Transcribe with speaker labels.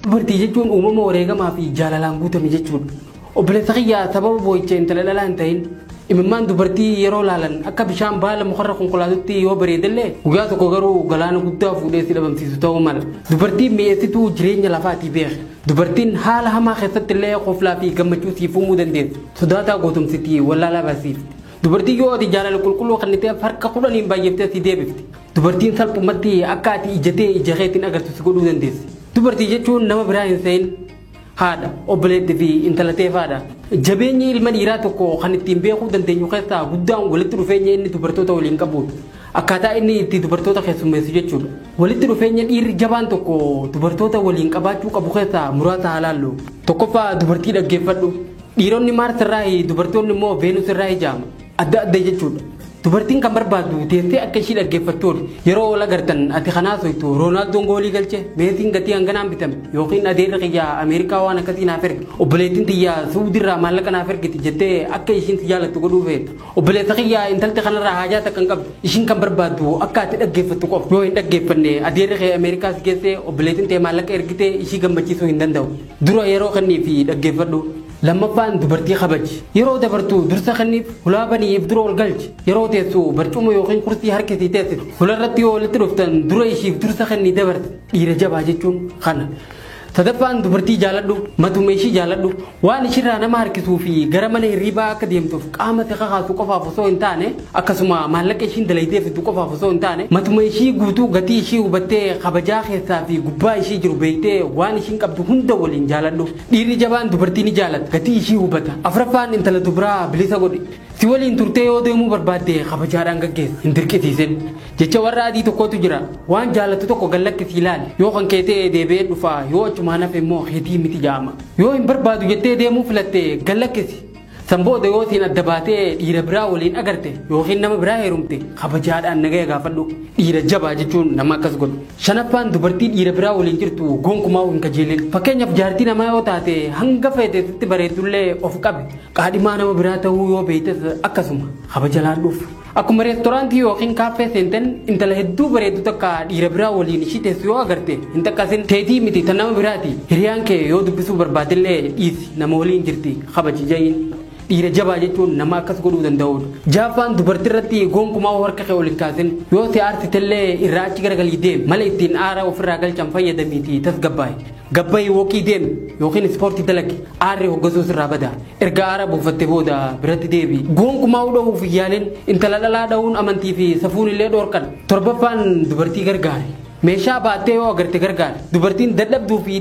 Speaker 1: Dubartii jechuun uumama wareegamaa fi jaalalaan guutame jechuudha. Obboleessa kiyyaa sababa boo'icha intala dhalaa hin ta'in imimmaan dubartii yeroo laalan akka bishaan baala mukarra konkolaatutti yoo bareedellee guyyaa tokko garuu galaana guddaa fuudhee si dhabamsiisu ta'uu mala. Dubartiin mi'eessituu jireenya lafaatii beeka. Dubartiin haala hamaa keessatti illee qoflaa fi gammachuu siif uumuu dandeessu. Sodaataa gootumsitii wallaalaa barsiifti. Dubartiin yoo ati jaalala qulqulluu kenniteef harka kudhaniin baay'eeftee si deebifti. Dubartiin salphumatti akka ati ijatee ija keetiin agartu si godhuu dandeessi. Dubartii jechuun nama biraa hin se'in haadha, obboleettii fi intala teefaadha. Jabeenyi ilma dhiiraa tokko kan ittiin beekuu dandeenyu keessaa guddaan walitti dhufeenya inni dubartoota waliin qabudha. Akkaataa inni itti dubartoota keessummeessu jechuudha. Walitti dhufeenya dhiirri jabaan tokko dubartoota waliin qabaachuu qabu keessaa muraasa haa laallu. Tokkoffaa dubartii dhaggeeffadhu. Dhiironni Maars irraa dubartoonni immoo Veenus irraa ijaama. Adda adda jechuudha. Dubartiin kan barbaaddu teessee akka ishii dhaggeeffattuudha. Yeroo ol agartan ati kanaa soytu Roonaaldoo goolii galche, Meesiin gatii hanganaan bitame yookiin adeerri kiyyaa Ameerikaa waan akkasii naaf erge, obboleettiin tiyyaa Suudiirraa maallaqa naaf ergiti jettee akka ishiin si jaalattu godhuu feeta. Obboleessa kiyyaa intalti kanarraa haajaa takka hin qabdu. Ishiin kan barbaaddu akka ati dhaggeeffattu qofa. Yoo hin dhaggeeffanne adeerri kee Ameerikaa si geessee obboleettiin tee maallaqa ergitee ishii gammachiisuu hin danda'u. Dura yeroo kennii fi dhaggeeffadhu. Lammaffaan dubartii kabaji. Yeroo dabartu dursa kenniif hulaa baniif dura ol galchi. Yeroo teessu barcuma yookiin kursii harkisii teessisu. Fularratti yoo walitti dhuftan dura ishiif dursa kennii dabarti. Dhiira jabaa jechuun kana. Sadaffaan dubartii jaaladhu, matuma ishii jaaladhu. Waan ishirraa nama harkisuu fi gara mana hirribaa akka deemtuuf qaama si kakaasu qofaaf osoo hin taane akkasuma maallaqa ishiin dalaydee fiddu qofaaf osoo hin taane matuma ishii guutuu gatii ishii hubattee kabajaa keessaa fi gubbaa ishii jiru beektee waan ishiin qabdu hunda waliin jaaladhu. Dhiirri jabaan dubartii ni jaalata, gatii ishii hubata. Afuraffaan intala dubaraa bilisa godhi. Si waliin turtee yoo deemuu barbaadde kabajaadhaan gaggeessi. Hin dirqisiisin. Jecha warra adii tokkotu jira. Waan jaalattu tokko gallakkisii ilaali. Yoo kan kee ta'e deebi'ee dhufa, yoo achumaan hafe immoo keetii miti jaama. Yoo hin barbaadu jettee deemuu filatte gallakkisi. San booda yoo siin adda baatee dhiira biraa waliin agarte yookiin nama biraa heerumte kabajaadhaan nagaya gaafadhu. Dhiira jabaa jechuun nama akkas godhu. Shanaffaan dubartii dhiira biraa waliin jirtu gonkumaa hin kajeelin. Fakkeenyaaf jaartii namaa yoo taate hanga feete sitti bareeddullee of qabi. Qaadhimaa nama biraa ta'uu yoo beektes akkasuma kabaja laadhuuf. Akkuma reestooraantii yookiin kaaffee seenten intala hedduu bareeddu takka dhiira biraa waliin ishii teessu yoo agarte hin taqqasin. Teetii miti tan nama biraati. Hiriyaan kee yoo dubbisuu barbaadellee dhiisi nama waliin jirti kabaji ja'iin. Dhiira jabaa jechuun nama akkas godhuu danda'udha. Jaaffaan dubartii irratti gonkumaa harka kee ol hin kaasin. Yoo si aarsitellee irraa achi garagalii deemi. Mala ittiin aara ofirraa galchan fayyadamiitii tasgabbaa'i. Gabbaayii wookii deemi yookiin ispoortii dalagi. Aarri hoggasuu sirraa bada. Erga aara buufatte booda biratti deebi. Gonkumaa dha'uuf hin yaalin. Intala dhalaa dha'uun amantii fi safuun illee dhoorkan. Torbaffaan dubartii gargaari. Meeshaa baattee yoo agarte gargaari. Dubartiin dadhabduu fi